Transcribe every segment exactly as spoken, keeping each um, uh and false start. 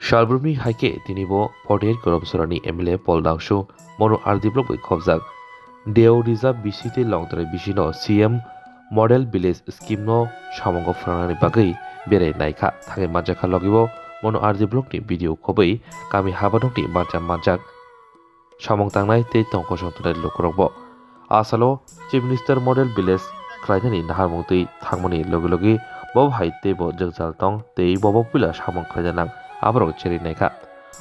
Salbrumni hai khe tini bo forty eight Goromsorani M L A Paul Dangsu Monu R D block bai khobjak. Deo Reserve B C tei Longtrai B C no C M Model Village Scheme no samungo phwrwngnani bagwi berai naikha thangwi manjakha logi bo Monu R D block ni B D O khobwi kami habanokni barja manjak. Samung tangnai tei tongkosong tongnai lukurokbo. A salo Chief Minister Model Village khlainani naharmung twi thangmani logi logi bo hai teibo jwngjal tong tei bobo puila samung khlaina nang aborok cherwi naikha.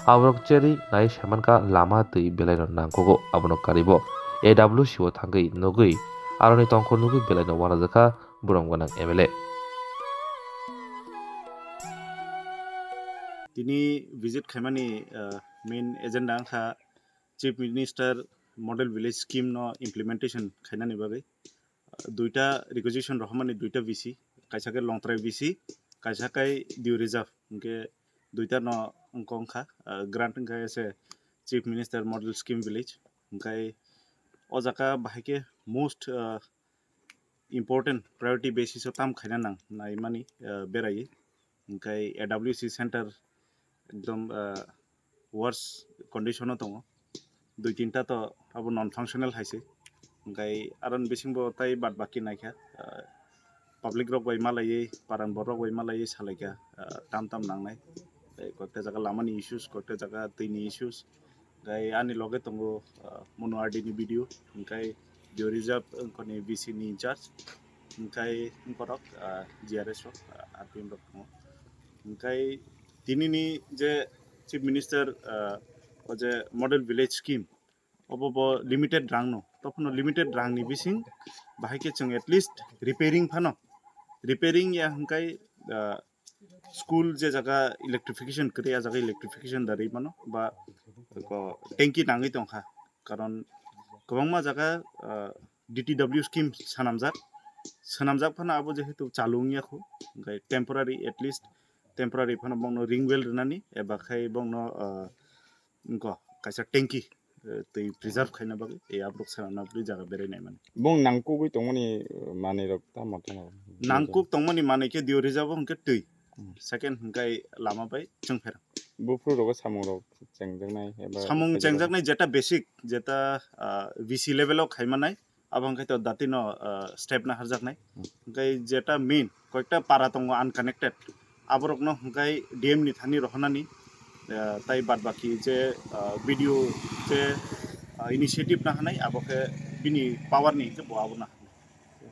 Aborok cherwi nai saimankha lama twi belaino nangkugo abono karibo A W C o thangwi nugwi aroni tongkhor nugwi belaino wanajakha burom gwnang M L A. Tini visit khaimani, uh, main agenda wngkha Chief Minister Model Village Scheme no implementation khainani bagwi, uh, duita requisition rohormani duita V C, kaisa khe Longtrai V C, kaisa khe Dew Reserve, hwnkhe duita no wngkha, uh, grant wngkha se Chief Minister Model Scheme Village, hwnkhe o jaga bahai khe most, uh, important priority basis o tam khaina nang naimani, uh, beraiwi. Hwnkhe A W C center ekdom, uh, worst condition o tongo. Dui tinta to abo non functional hai se. Hwnkhe aroni bisingbo tai bad baki naikha, uh, public rok bai malaiwi, paran borok bai malaiwi salaikha, uh, tam tam nangnai. Tei koikta jaga lamani issues, koikta jaga twini issues. Hwnkhe ani loge tongo, uh, Monu R D ni B D O, hwnkhe Dew Reserve wngkhorni V C ni in charge, hwnkhe wngkhorok, uh, G R S rok, uh, R P M rok tongo. Hwnkhe tinini je Chief Minister, uh, o je Model Village Scheme, obo bo limited rang no, tokhono limited rang ni bising bahai khe chwng at least repairing phano, repairing ya hwnkhe, uh, school je jaga electrification kwrwi, a jaga electrification da rwi mano ba ko tanki nangwi tongkha, karon kwbangma jaga, ah, D T W scheme swnamjak, swnamjak phano abo jehetu chalu wngya kho, hwnkhe temporary, at least temporary phano bongno ring well rwnani eba khai bongno, ah, wngkha kaisa tanki, eh, twi preserve khaina bagwi, eh, aborok swnamna bagwi jaga berai naimani. Bong nangkukgwi tongmani, eh, manwirok tamo tamo? Nangkuk tongmani manwi khe Dew Reserve o hwnkhe twi. Hmm. Second hwnkhe lama bai chwngpherang. Buphuru rogo samungrok chengjaknai eba samung khaijak chengjaknai jeta basic, jeta, ah, V C level o khaimanai, abo hwnkhe to datino, ah, step na harjaknai. Hmm. Hwnkhe jeta main koikta para tongo unconnected, aborokno hwnkhe D M ni thani rohornani, ah, tai bad baki je, ah, B D O je, ah, initiative na hanai, abo khe bini power ni hwnkhe bo abono.